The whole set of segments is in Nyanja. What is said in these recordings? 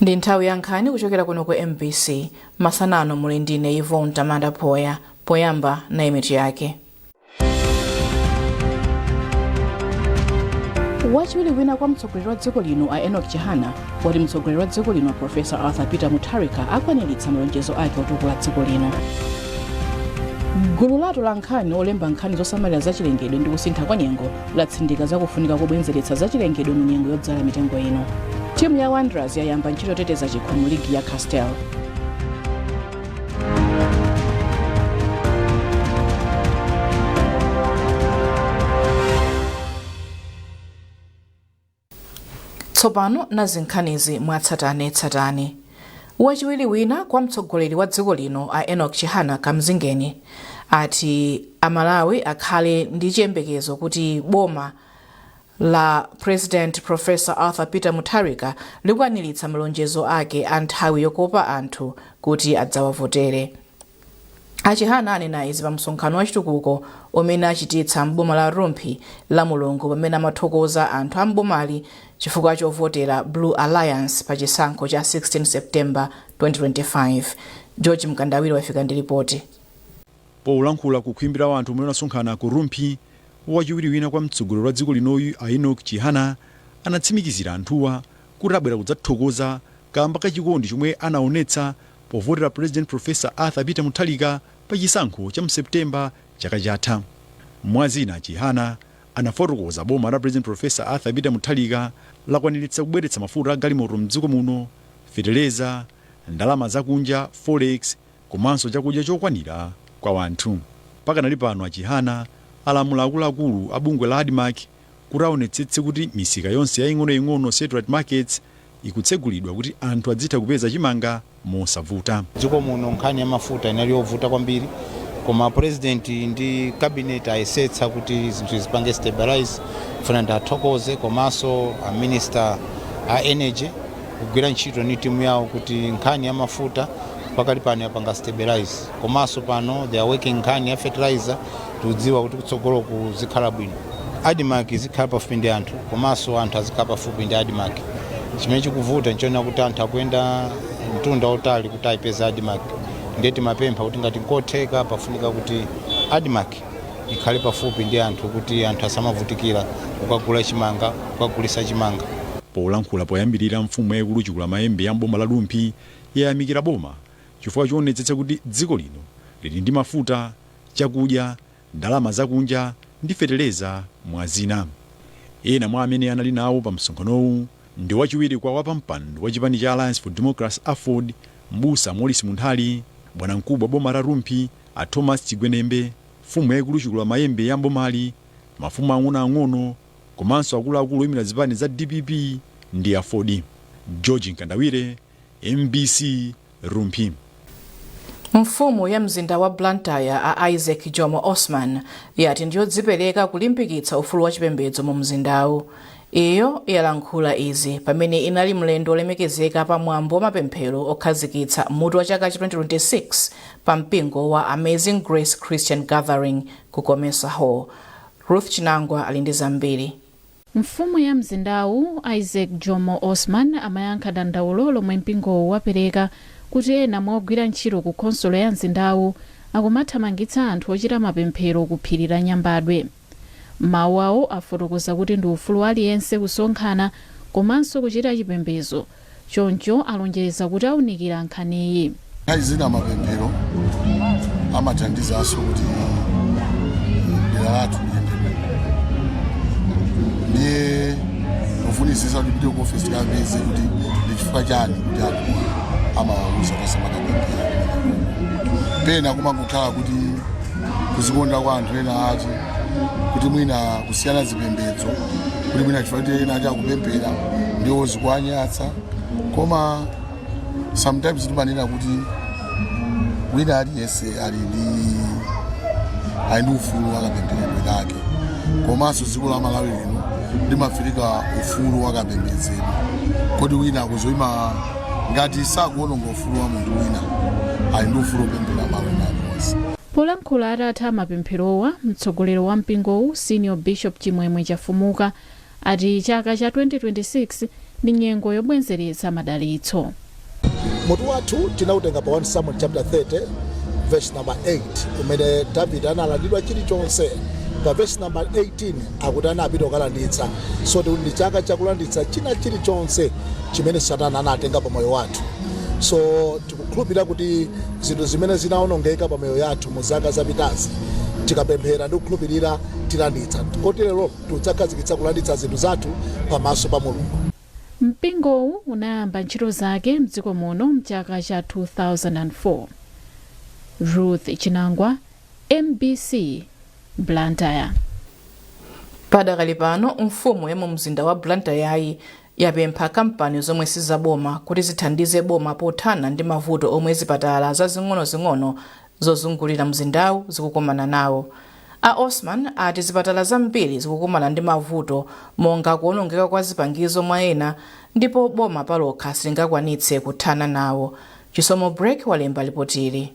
Ndi nthawi ya nkhani kuchokera kuno ku MBC. Masana ano muli ndine Yvonne Tamanda Poya. Poyamba nayi mitu yake. Wachiwiri wina kwa mtsogoleri wa dziko lino a Enoch Chihana wati mtsogoleri wa dziko lino Professor Arthur Peter Mutharika akwaniritsa malonjezo ake otukula dziko lino. Gulu la atolankhani olemba nkhani zosamalira zachilengedwe ndi kusintha kwa nyengo latsindika zakufunika kobwenzeretsa zachilengedwe mu nyengo yodzala mitengo ino. Timu ya Wanderers yayamba ntchito yoteteza chikho mu ligi ya Castel. Tsopano nazi nkhanizi mwatsatanetsatane. Wachiwiri wina kwa mtsogoleri wa dziko lino a Enoch Chihana Kamzingeni ati Amalawi akhale ndi chiyembekezo kuti boma la President Professor Arthur Peter Mutharika likwaniritsa malonjezo ake a nthawi yokopa anthu kuti adzawavotere. A Chihana anena izi pa msonkhano wa chitukuko umene achititsa m'boma la Rumphi Lamulungu pamene amathokoza anthu a m'bomali chifukwa chovotera Blue Alliance pa chisankho cha 16 September 2025. George Mkandawire wafika ndi lipoti. Polankhula ku khwimbi la anthu omwe anasonkhana ku Rumphi, wachiwiri wina kwa mtsogoleri wa dziko linoyu a Enoch Chihana anatsimikizira anthuwa kuti abwera kudzathokoza kaamba ka chikondi chomwe anaonetsa povotera President Professor Arthur Peter Mutharika pa chisankho cha mu September chaka chatha. Mwa zina, Chihana anafotokoza boma la President Professor Arthur Peter Mutharika lakwaniritsa kubweretsa mafuta a galimoto mdziko muno, feteleza, ndalama zakunja, forex, komanso chakudya chokwanira kwa wanthu. Pakanali pano a Chihana alamula akuluakulu a bungwe la Admarc kuti aonetsetse kuti misika yonse yaing'onoing'ono, satellite markets, ikutsegulidwa kuti anthu adzitha kupeza chimanga mosavuta. Dziko muno nkhani ya mafuta inali yovuta kwambiri, koma president ndi cabinet ayesetsa kuti zinthu zipange stabilize. Funa ndathokoze komanso a minister a energy kugwira ntchito ni timu yawo kuti nkhani ya mafuta pakali pano yapanga stabilize, komanso pano they are working nkhani ya fertilizer. Tikudziwa kuti kutsogoloku zikhala bwino. Admarc zikhala pafupi ndi anthu, komanso anthu azikhala pafupi ndi Admarc. Chimene chikuvuta nchoona kuti anthu akuyenda mtunda otali kuti ayipeze Admarc. Ndiye timapempha kuti ngati nkotheka, pafunika kuti Admarc ikhale pafupi ndi anthu kuti anthu asamavutikira kukagula chimanga, kukagulisa chimanga. Polankhula poyambirira, mfumu yayikulu Chikulamayembe ya mboma la Rumphi yayamikira boma chifukwa choonetsetsa kuti dziko lino lili ndi mafuta, chakudya, ndalama zakunja ndi feteleza, mwa zina. Ena mwa amene anali nawo pa msonkhanowu ndi wachiwiri kwa wapampando wa chipani cha Alliance for Democracy, AFORD, Mbusa Morris Munthali, bwanamkubwa boma la Rumphi a Thomas Chigwenembe, mfumu yayikulu Chikulamayembe ya mbomali, mafumu ang'onoang'ono komanso akuluakulu oyimira zipani za DPP ndi AFORD. George Mkandawire, MBC, Rumphi. Mfumu ya mzinda wa Blantyre a Isaac Jomo Osman yati ndiyodzipereka kulimbikitsa ufulu wa chipembedzo mu mzindawu. Iyo yalankhula izi pamene inali mlendo olemekezeka pa mwambo wa mapemphero okhazikitsa mutu wa chaka cha 2026 pa mpingo wa Amazing Grace Christian Gathering ku Comesa Hall. Ruth Chinangwa ali ndi zambiri. Mfumu ya mzindawu Isaac Jomo Osman amayankha dandaulo lomwe mpingowu wapereka kuti ena mwa ogwira ntchito ku khonsolo ya mzindawu akumathamangitsa anthu ochita mapemphero ku phiri la Nyambadwe. Mawu awo afotokoza kuti ndi ufulu wa aliyense kusonkhana komanso kuchita chipembedzo, choncho alonjeza kuti aunikira nkhaniyi. Nthawi zina mapemphero amathandizanso kuti dera lathu liyende bwino. Ndiye kufunisisa kuti tipite ku ofesi tikapeze kuti ndi chifukwa chani kuti anthu amawauza kuti asamakapemphera. Pena kumangokhala kuti kuzikonda kwa anthu ena ati kuti mwina kusiyana zipembedzo, kuti mwina chifukwa kuti ena ati akupemphera ndiwo zikuwanyatsa. Koma sometimes timanena kuti wina aliyense ali ndi ufulu wakapempheredwe kake, komanso dziko la Malawi lino limapereka ufulu wakapembedzedwe. Kodi wina akuzoyima ngati sakuononga ufulu wa munthu wina, ali ndi ufulu wopemphera malo ena aliwonse. Polankhula atatha mapempherowa, mtsogoleri wa mpingowu Senior Bishop Chimwemwe Chafumuka ati chaka cha 2026 Ndi nyengo yobwezeretsa madalitso. Mutu wathu tinautenga pa 1 Samuel chapter 30 verse number 8, umene Davide analandidwa chilichonse. Pa verse number 18 akuti anapita kukalanditsa. So tikuti ndi chaka chakulanditsa china chilichonse chimene Satana anatenga pa moyo wathu. So tikukhulupirira kuti zinthu zimene zinawonongeka pa moyo yathu mu zaka zapitazi, tikapemphera ndi kukhulupirira, tilanditsa. Kotero tidzakhazikitsa kulanditsa zinthu zathu pamaso pa Mulungu. Mpingowu unayamba ntchito zake mdziko muno mchaka cha 2004. Ruth Chinangwa, MBC, Blantyre. Padakali pano, mfumu ya mu mzinda wa Blantyre yapempha kampani zomwe sizaboma kuti zithandize boma pothana ndi mavuto omwe zipatala zazing'onozing'ono zozungulira mzindawu zikukumana nawo. A Osman ati zipatala zambiri zikukumana ndi mavuto monga kuwonongeka kwa zipangizo mwa ena, ndipo boma palokha silingakwanitse kuthana nawo. Chisomo Break walemba lipotili.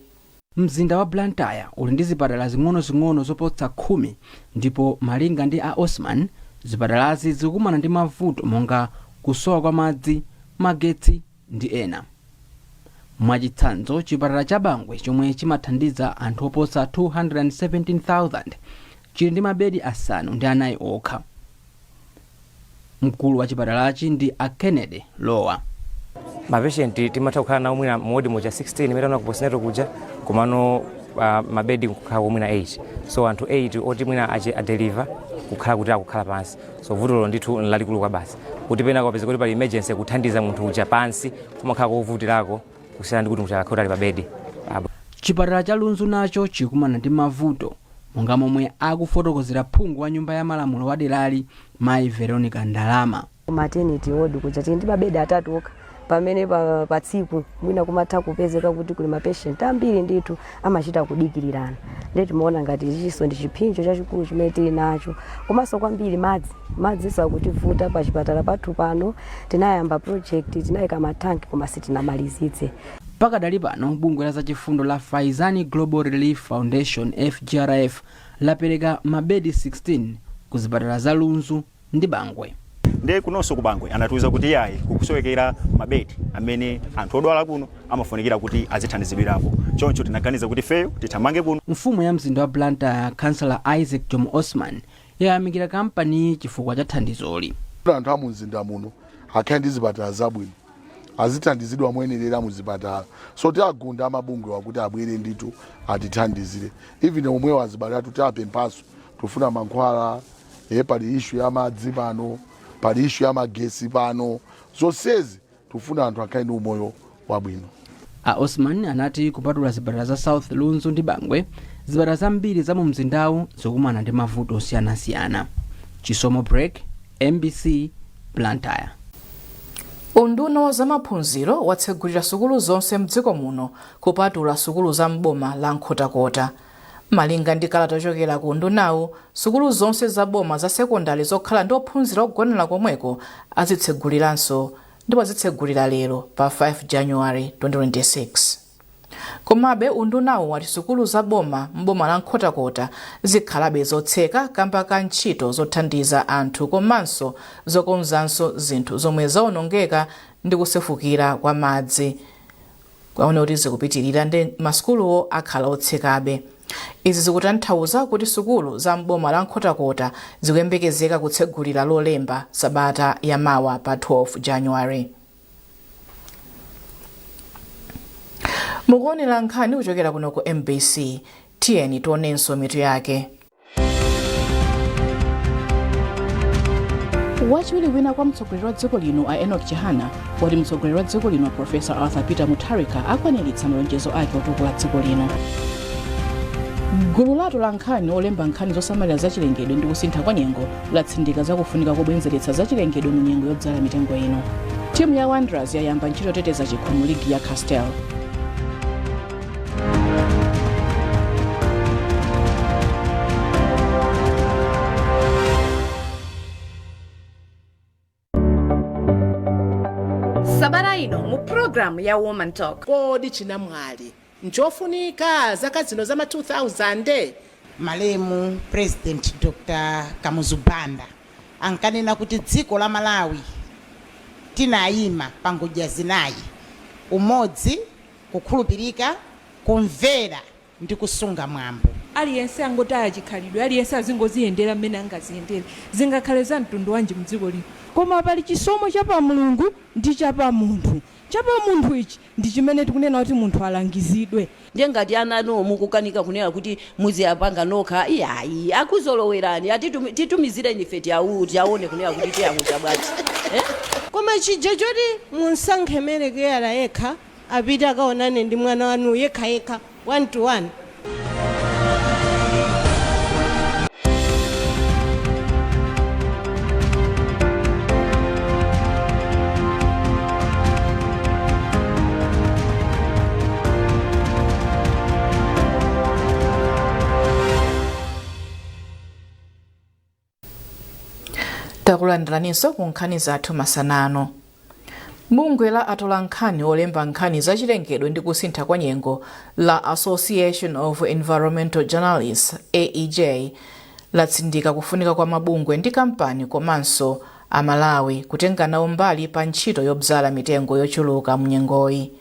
Mzinda wa Blantyre uli ndi zipatala zing'onozing'ono zoposa 10, ndipo malinga ndi a Osman, zipatalazi zikukumana ndi mavuto monga kusowa kwa madzi, magetsi ndi ena. Mwachitsanzo, chipatala cha Bangwe, chomwe chimathandiza anthu oposa 217,000, chili ndi mabedi 9 okha. Mkulu wa chipatalachi ndi a Kennedy Lowa. Ma patient timatha kukhala nawo mwina mu ward muja 16 imene taona ku postnatal kuja, komano mabedi kukhala mwina 8, so anthu 8 oti mwina ache adeliver kukhala kuti akukhala pansi. So vutolo ndithu lalikulu kwa basi, kuti pena kapeza kuti pali emergency, kuthandiza munthu uja pansi kumakhala kovutirako kusiyana ndi kuti munthu akakhala ali pa bedi. Chipatala cha Lunzu nacho chikumana ndi mavuto, monga momwe akufotokozera phungu wa nyumba ya malamulo wa derali, Mayi Veronica Ndalama. Maternity ward kuja tili ndi mabedi atatu okha, pamene pa tsiku mwina kumatha kupezeka kuti kuli mapatient ambiri ndithu, amachita kudikirirana. Ndiye timaona ngati ichinso ndi chipsinjo chachikulu chimene tili nacho. Komanso kwambiri madzi, madzi sakutivuta pa chipatala pathu pano. Tinayamba project, tinayika matanki, koma sitinamalizitse. Pakadali pano, bungwe la zachifundo la Faizani Global Relief Foundation, FGRF, lapereka mabedi 16 ku zipatala za Lunzu ndi Bangwe. Ndiye kunonso ku Bangwe anatiuza kuti yayi, kukusowekera mabedi amene anthu odwala kuno amafunikira kuti azithandizidwirapo. Choncho tinaganiza kuti feyo tithamange kuno. Mfumu ya mzinda wa Blantyre, Councillor Isaac Jomo Osman, yayamikira kampaniyi chifukwa cha thandizoli. Anthu a mumzinda muno akhale ndi zipatala zabwino, azithandizidwa moyenerera muzipatala. So tiagunda amabungwe wakuti abwere ndithu atithandizire. Even omwewo azibale athu tiapemphaso, tifuna mankhwala, pali issue ya madzi pano, pali issue ya magesi pano. Zonsezi tifuna anthu akhale ndi umoyo wabwino. A Osman anati kupatula zipatala za South, Lunzu ndi Bangwe, zipatala zambiri za mu mzindawu zikukumana ndi mavuto osiyanasiyana. Chisomo Break, MBC, Blantyre. Unduna wa zamaphunziro watsegulira sukulu zonse mdziko muno kupatula sukulu za mboma la Nkhotakota. Malinga ndi kalata yochokera ku undunawu, sukulu zonse za boma za sekondari zokhala ndi ophunzira ogonera komweko azitseguliranso ndipo azitsegulira lero pa 5 January 2026. Komabe undunawu wati sukulu za boma mboma la Nkhotakota zikhalabe zotseka kamba ka ntchito zothandiza anthu komanso zokonzanso zinthu zomwe zawonongeka ndi kusefukira kwa madzi. Aone kuti zikupitirira ndi masukuluwo akhala otsekabe. Izi zikutanthauza kuti sukulu za mboma la Nkhotakota zikuyembekezeka kutsegulira Lolemba sabata yamawa pa 12 January. Mukuonera nkhani kuchokera kuno ku MBC. Tiyeni tionenso mitu yake. Wachiwiri wina kwa mtsogoleri wa dziko lino, a Enoch Chihana, wati mtsogoleri wa dziko lino, Professor Arthur Peter Mutharika, akwaniritsa malonjezo ake otukula dziko lino. Gulu la atolankhani olemba nkhani zosamalira zachilengedwe ndi kusintha kwa nyengo latsindika zakufunika kobwezeretsa zachilengedwe mu nyengo yodzala mitengo ino. Timu ya Wanderers yayamba ntchito yoteteza chikho mu ligi ya Castel. Sabata ino mu programu ya Woman Talk. Kodi chinamwali nchofunika zaka zino za ma 2000? Malemu President Dr Kamuzu Banda ankanena kuti dziko la Malawi Tinayima pa ngodya zinayi: umodzi, kukhulupirika, kumvera ndi kusunga mwambo. Aliyense angotaya chikhalidwe, aliyense azingoziyendera mmene angaziyendere, zingakhale za mtundu wanji mdziko lino? Koma pali chisomo cha pa Mulungu ndi cha pa munthu. Cha pa munthu ichi ndi chimene tikunena kuti munthu alangizidwe. Ndiye ngati ana anuwo mukukanika kunena kuti muziyapanga nokha, iyayi, akuzolowerani. Atitumizireni ife tiyaone kunena kuti tiyakucha bwanji, eh? Koma chija choti munsankhe male carer yekha apite akaonane ndi mwana wanu yekhayekha, one to one. Takulandiraninso ku nkhani zathu masanano. Bungwe la atolankhani olemba nkhani zachilengedwe ndi kusintha kwa nyengo la Association of Environmental Journalists, AEJ, latsindika kufunika kwa mabungwe ndi kampani komanso Amalawi kutenga nawo mbali pa ntchito yobzala mitengo yochuluka mnyengoyi.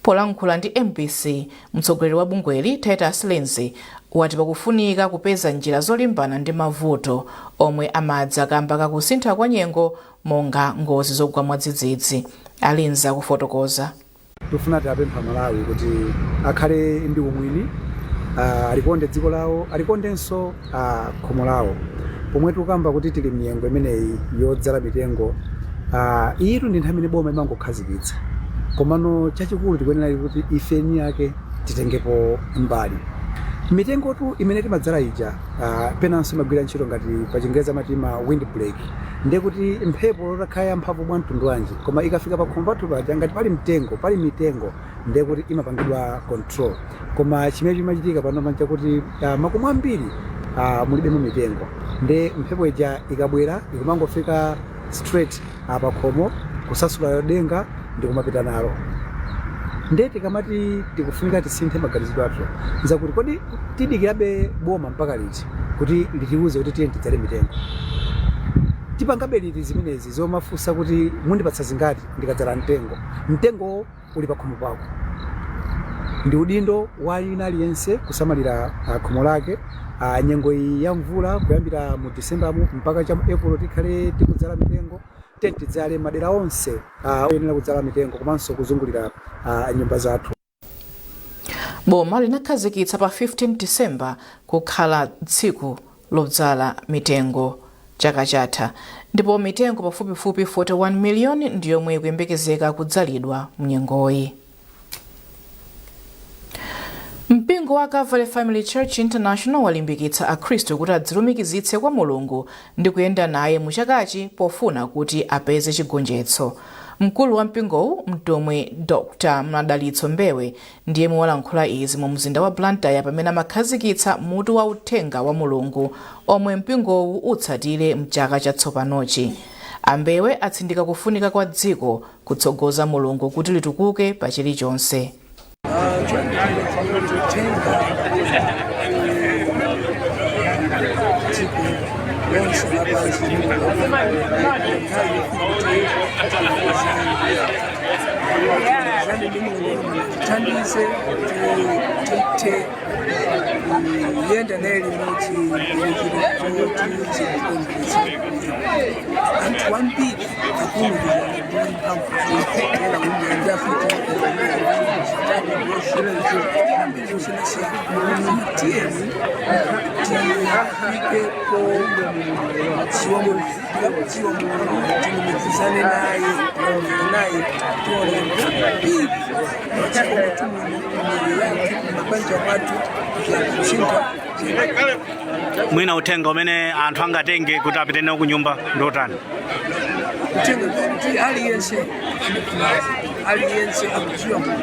Polankhula ndi MBC, mtsogoleri wa bungweli Titus Lindsay wati pakufunika kupeza njira zolimbana ndi mavuto omwe amadza kamba kakusintha kwa nyengo, monga ngozi zogwa mwadzidzidzi. A Lindsay akufotokoza. Tifuna tiapempha Malawi kuti akhale ndi umwini, alikonde dziko lawo, alikondenso khomo lawo. Pomwe tikukamba kuti tili mnyengo imeneyi yodzala mitengo, iyitu ndi nthawi imene boma imangokhazikitsa, komano chachikulu tikuyenera kuti ife eni ake titengepo mbali. Mitengotu imene timadzala ija penanso imagwira ntchito ngati pa Chingereza amati ma wind break. Ndiye kuti mphepo itakhala yamphamvu mwa mtundu wanji, koma ikafika pa khomo pathu paja, ngati pali mtengo, pali mitengo, ndiye kuti imapangidwa control. Koma chimene chimachitika pano nchakuti makomo ambiri mulibemo mitengo, ndiye mphepo ija ikabwera ikumangofika straight pa khomo, kusasula denga ndi kumapita nalo. Ndiye tikamati tikufunika tisinthe maganizidwe athu, nzakuti kodi tidikirabe boma mpaka liti kuti litiuze kuti tiye tidzale mitengo? Tipangabe liti zimenezi zomafunsa kuti mundipatsa zingati ndikadzala mtengo? Mtengo uli pakhomo pako. Ndi udindo wa wina aliyense kusamalira khomo lake. Nyengo iyi ya mvula, kuyambira mu December mpaka cha mu April, tikhale tikudzala mitengo. Tiye tidzale madera onse oyenera kudzala mitengo komanso kuzungulira nyumba zathu. Boma linakhazikitsa pa 15 December kukhala tsiku lodzala mitengo chaka chatha, ndipo mitengo pafupifupi 41 miliyoni ndiyomwe ikuyembekezeka kudzalidwa mnyengoyi. Mpingo wa Calvary Family Church International walimbikitsa Akhristu kuti adzilumikizitse kwa Mulungu ndi kuyenda naye mu chakachi pofuna kuti apeze chigonjetso. Mkulu wa mpingowu, Mtumwi Dr Madalitso Mbewe, ndiye walankhula izi mu mzinda wa Blantyre pamene amakhazikitsa mutu wa uthenga wa Mulungu omwe mpingowu utsatire mchaka chatsopanochi. Ambewe atsindika kufunika kwa dziko kutsogoza Mulungu kuti litukuke pa chilichonse. Dziko lonse lapansi ndi Mulungu tithandize kuti tithe kuyenda naye limodzi choti zikukondweretsa. Anthu ambiri akulumikizana ndi mphamvu zoyera ndi afiti ambiri zosiyanasiyana. Tiyeni tifike podziwa Mulungu. Tikamudziwa Mulungu, tilumikizane naye, naye tione mbiri madziko mwathu muno, miyoyo yathu, mabanja mwathu kusintha. Mwina uthenga umene anthu angatenge kuti apite nawo ku nyumba ndotani? Uthenga kuti aliyense, aliyense akudziwa Mulungu.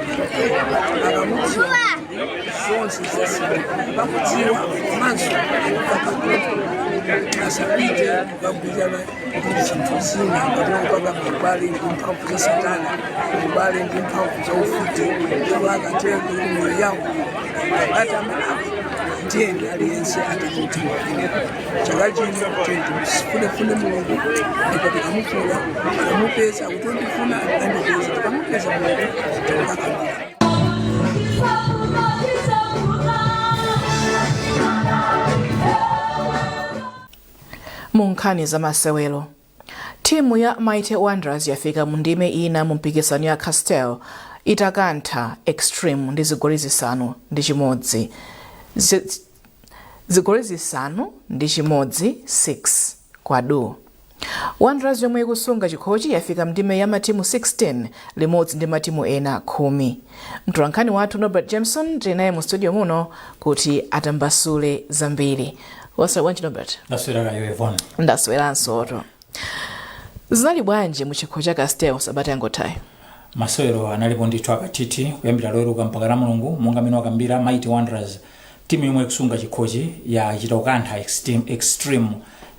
Akamudziwa Mulungu, zonse zasintha. Akamudziwa komanso asapite kukagwirizana ndi zinthu zina kapena kupanga maubale ndi mphamvu za Satana, maubale ndi mphamvu za ufiti. Ndipo akatero kuti miyoyo yawo ngati amalawi. Tiyeni aliyense atenge uthenga umenewu. Chaka chino tiyeni timufunefune Mulungu, ndipo tikamufuna tikamupeza. Kuti ndifuna andipeza, tikamupeza Mulungu tikukakamira. Mu nkhani za masewero, timu ya Mighty Wanderers yafika mu ndime ina mu mpikisano ya Castel itakantha Extreme ndi zigoli 5 zigoli 5 6 kwa du. Wanderers yomwe ikusunga chikhochi yafika mndime ya matimu 16 limodzi ndi matimu ena 10. Mtolankhani wathu Norbert Jameson tili naye mu studio muno kuti atambasule zambiri. Waswera bwanji, Norbert? Ndaswera kayo, Yvonne. Ndasweransotu. Zinali bwanji mu chikho cha Castel sabata yangothayi? Masewero analipo ndithu akathithi kuyambira Loweruka mpaka la Mulungu. Monga mmene wakambira, Mighty Wanderers, timu yomwe ikusunga chikhochi, yachita kukantha Extreme. Extreme,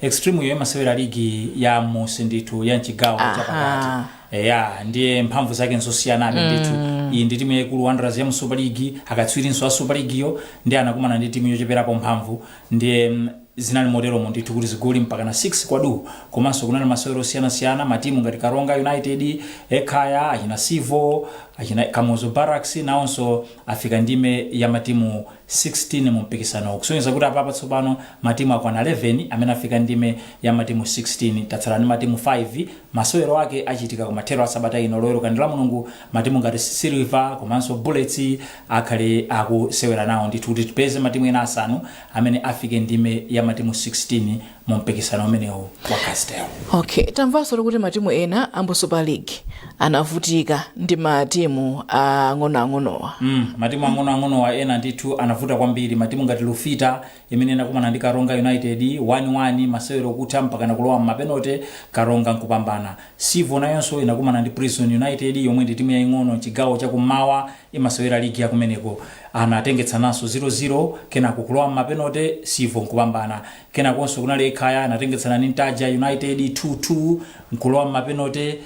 Extreme yo imasewera ligi ya musi ndithu, ya mchigawo chapakati. Ya, ndiye mphamvu zake nzosiyanabe ndithu. Iyi ndi timu yaikulu, Wanderers, ya mu Super League, akatswirinso a Super League yo, ndi anakumana ndi timu yocheperapo mphamvu. Ndiye zinali moteromo ndithu kuti zigoli mpaka na 6 kwa du. Komanso kunali masewero osiyanasiyana, matimu ngati Karonga United, Ekhaya, achina Civo, achina Kamuzu Barracks nawonso afika ndime ya matimu 16 mu mpikisano, kusonyeza kuti apapa tsopano matimu akwana 11 amene afika ndime ya matimu 16. Tatsala ndi matimu 5. Masewero ake achitika kumathero a sabata ino, Loweruka ndi la Mulungu. Matimu ngati Silver komanso Bullets akhale akusewera nawo ndithu kuti tipeze matimu ena asanu amene afike ndime ya matimu 16 mu mpikisano umenewu wa Castel. Okay, tamvanso kuti matimu ena a mu Super League anavutika ndi matimu ang'onoang'onowa. Matimu ang'onoang'onowa ena ndithu anavuta kwambiri. Matimu ngati Lufita imene inakumana ndi Karonga United, 1-1 masewero kutha mpaka nakulowa mmapenote, Karonga nkupambana. Civo nayonso inakumana ndi Prison United yomwe ndi timu yaying'ono mchigawo chakummawa, imasewera ligi yakumeneko, anatengetsananso 0-0, kenako kulowa mmapenote, Civo nkupambana. Kenakonso kunali Ekhaya, anatengetsana ndi Ntaja United 2-2, nkulowa mmapenote,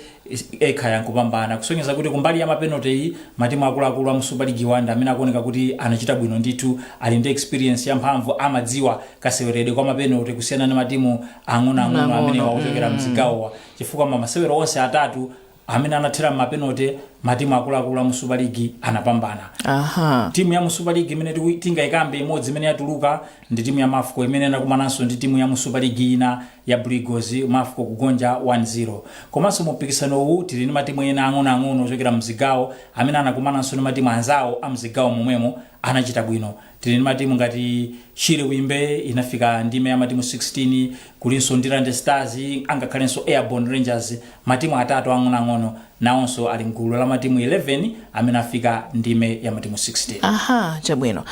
Ekhaya nkupambana, kusonyeza kuti kumbali ya mapenote iyi matimu akuluakulu a mu Super League wanda amene akuoneka kuti anachita bwino ndithu, ali ndi experience yamphamvu, amadziwa kaseweredwe kwa mapenote kusiyana ndi matimu ang'onoang'ono amene wakuchokera mzigawowa, chifukwa masewero onse atatu amene anathera mmapenote, matimu akuluakulu a mu Super League anapambana. Timu ya mu Super League imene tingayikambe imodzi imene yatuluka ndi timu ya Mafco imene inakumananso ndi timu ya mu Super League ina ya Blue Eagles, Mafco kugonja 1-0. Komanso mu mpikisano uwu tili ndi matimu ena ang'onoang'ono ochokera mzigawo amene anakumananso ndi matimu anzawo a mzigawo momwemo, anachita bwino. Tili ndi matimu ngati Shire Wimbe, inafika ndime ya matimu 16, kulinso Ndirande Stars, angakhalenso Airborne Rangers. Matimu atatu ang'onoang'ono nawonso ali mgulu la matimu 11 amene afika ndime ya matimu 16. Aha, chabwino.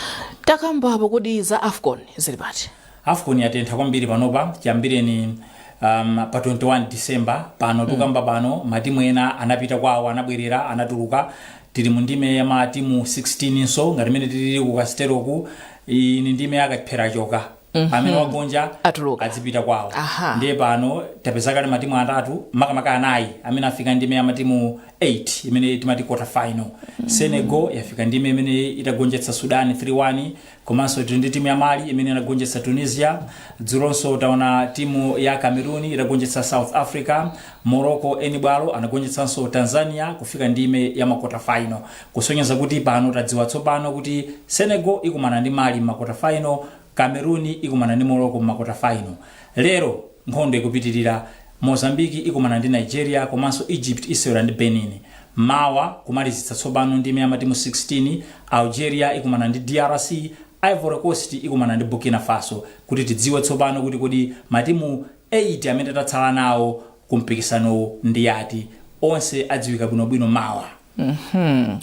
Takambapo kuti za AFCON zili pati? AFCON yatentha kwambiri panopa chiyambireni pa 21 December pano. Tukamba pano matimu ena anapita kwawo, anabwerera, anatuluka. Tili mu ndime ya matimu 16 nso ngati imene tilili ku Casteloku. Iyi ni ndime yakaphera choka. Amene wagonja atuluka, adzipita kwawo. Ndiye pano tapeza kale matimu atatu, makamaka anayi, amene afika ndime ya matimu 8 imene timati quarter final. Senegal yafika ndime imene itagonjetsa Sudan 3-1. Komanso tili ndi timu ya Mali imene inagonjetsa Tunisia. Dzulonso taona timu ya Cameroon itagonjetsa South Africa. Morocco, eni bwalo, anagonjetsanso Tanzania kufika ndime ya ma quarter final, kusonyeza kuti pano tadziwa tsopano kuti Senegal ikumana ndi Mali ma quarter final, Cameroon ikumana ndi Morocco ma quarter final. Lero nkhondo ikupitirira, Mozambique ikumana ndi Nigeria komanso Egypt isewera ndi Benin. Mawa kumalizitsa tsopano ndime ya matimu 16, Algeria ikumana ndi DRC, Ivory Coast ikumana ndi Burkina Faso, kuti tidziwe tsopano kuti kodi matimu 8 amene tatsala nawo ku mpikisanowu ndi ati. Onse adziwika bwinobwino mawa.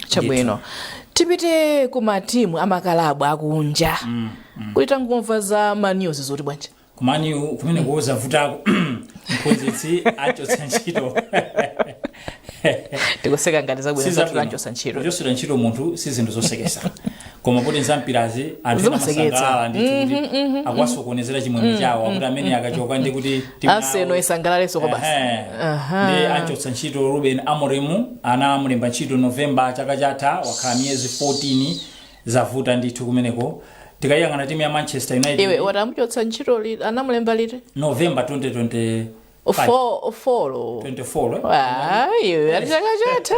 Chabwino, tipite ku matimu amakalabu akunja kuti tangomva za Man U zoti bwanji? Ku Man U kumene kuzavutako, mphunzitsi achotsa ntchito. Tikuseka ngati zabwino. Si zathu zabwino. Anachotsa ntchito. Kuchotsedwa ntchito munthu si zinthu zosekesa, koma kuti nzampirazi anthu ena Zimaseketsa. amasangalala ndithu kuti akuwasokonezera chimwemwe chawo, akuti amene akachoka ndi kuti timu yawo- Arsenal isangalalenso kwa basi. Ehe. Ndi anchotsa ntchito Ruben Amorim, anamulemba ntchito November chaka chatha, wakhala miyezi 14. Zavuta ndithu kumeneko. Tikayang'ana timu ya Manchester United, Iwe watamuchotsa ntchito liti? Anamulemba liti? November 2025. 4 24, eh? Ah, iwe ati chaka chatha.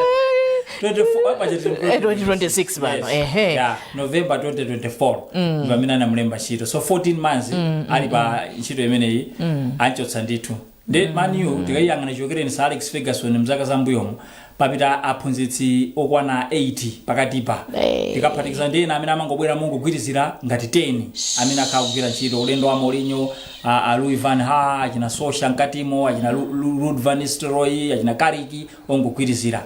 24 apa chati. 2026 pano. Yes. Ehe. Yeah, November 2024 pamene anamulemba ntchito, so 14 months ali pa ntchito imeneyi, anchotsa ndithu. Ndi Man U tikayiyang'ana chichokereni Sir Alex Ferguson mzaka zambuyomo, papita aphunzitsi okwana 8 pakatipa. Tikaphatikiza ndi ena amene amangobwera mungogwirizira ngati 10 amene akhala kugwira ntchito, ulendo wa Mourinho, a Louis van Gaal, achina Solskjaer mkatimo, achina Ruud van Nistelrooy, achina Carrick, ongogwirizira.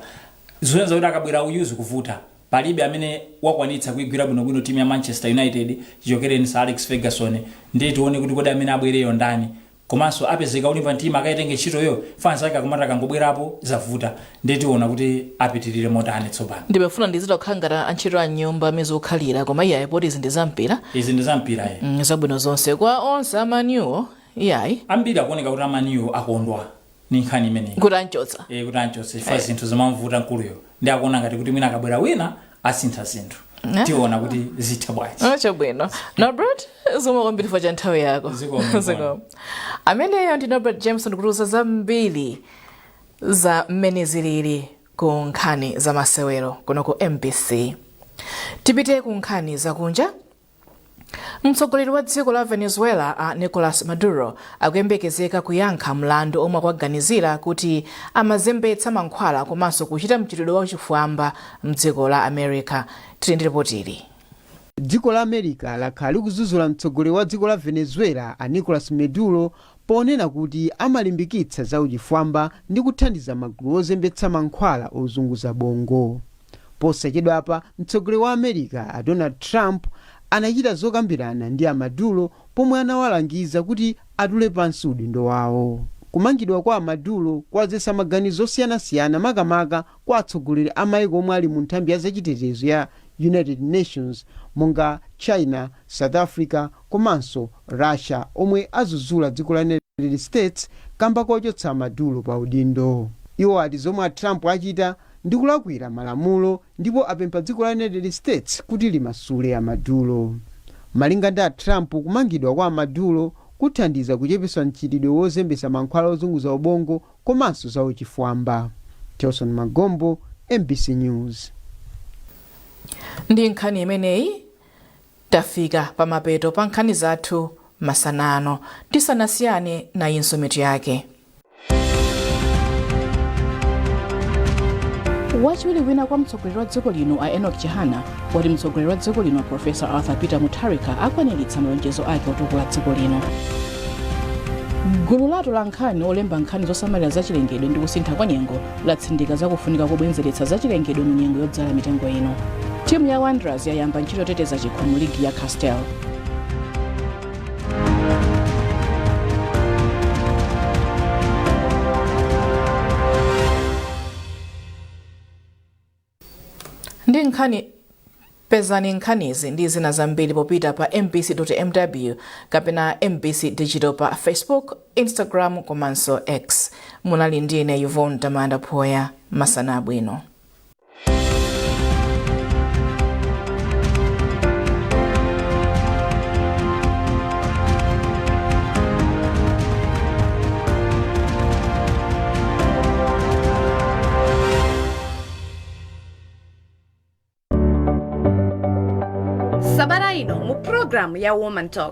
Zosonyeza kuti akabwera uyu zikuvuta. Palibe amene wakwanitsa kuigwira bwinobwino timu ya Manchester United chichokereni Sir Alex Ferguson. Ndiye tione kuti kodi amene abwereyo ndani, komanso apezeka olimba mtima akaitenge ntchitoyo? Fans ake akumati akangobwerapo zavuta. Ndiye tiona kuti apitirire motani tsopano. Ndimafuna ndizita kukhala ngati antchito a nyumba amene zikukhalira, koma iyayi, poti izi ndi zampira. Izi ndi zampira, ye. Zabwino zonse kwa onse a Man Uwo, iyayi. Ambiri akuoneka kuti a Man U akondwa ni nkhani imeneyi. Kuti anchotsa. E, kuti anchotsa chifukwa zinthu zimamvuta mkuluyo, ndi akuona ngati kuti mwina akabwera wina asintha zinthu. Tiona kuti zitha bwanji. Ah, chabwino Norbert, zikomo kwambiri chifukwa cha nthawi yako. Zikomo. Zikomo. Ameneyo ndi Norbert Jameson kutiuza zambiri za mmene zilili ku nkhani za masewero kuno ku MBC. Tipite ku nkhani zakunja. Mtsogoleri wa dziko la Venezuela a Nicolas Maduro akuyembekezeka kuyankha mlandu omwe akuwaganizira kuti amazembetsa mankhwala komanso kuchita mchitidwe wachifwamba mdziko la America. Tili ndi ripotili. Dziko la America lakhala likudzudzula mtsogoleri wa dziko la Venezuela a Nicolas Maduro ponena kuti amalimbikitsa za uchifwamba ndi kuthandiza magulu ozembetsa mankhwala ozunguza bongo. Posachedwapa mtsogoleri wa America a Donald Trump anachita zokambirana ndi a Maduro pomwe anawalangiza kuti atule pansi udindo wawo. Kumangidwa kwa a Maduro kwadzetsa maganizo osiyanasiyana, makamaka kwa atsogoleri a maiko omwe ali mu nthambi ya zachitetezo ya United Nations monga China, South Africa komanso Russia, omwe adzudzula dziko la United States kamba kochotsa a Maduro pa udindo. Iwo ati zomwe a Trump achita ndi kulakwira malamulo ndipo apempha dziko la United States kuti limasule a Maduro. Malinga ndi a Trump, kumangidwa kwa a Maduro kuthandiza kuchepetsa mchitidwe wozembetsa mankhwala ozunguza ubongo komanso za uchifwamba. Telson Magombo, MBC News. Ndi nkhani imeneyi tafika pamapeto pa nkhani zathu masana ano. Tisanasiyane, nayinso mitu yake. Wachiwiri wina kwa mtsogoleri wa dziko lino a Enoch Chihana wati mtsogoleri wa dziko lino Profesa Arthur Peter Mutharika akwaniritsa malonjezo ake otukula dziko lino. Gulu la atolankhani olemba nkhani zosamalira zachilengedwe ndi kusintha kwa nyengo latsindika zakufunika kobwezeretsa zachilengedwe mu nyengo yodzala mitengo ino. Timu ya Wanderers yayamba ntchito yoteteza chikho mu ligi ya Castel. Ndi nkhani. Pezani nkhanizi ndi zina zambiri popita pa mbc.mw kapena MBC Digital pa Facebook, Instagram komanso X. Munali ndine Yvonne Tamanda Phoya. Masana abwino. Sabata ino mu programu ya Woman Talk.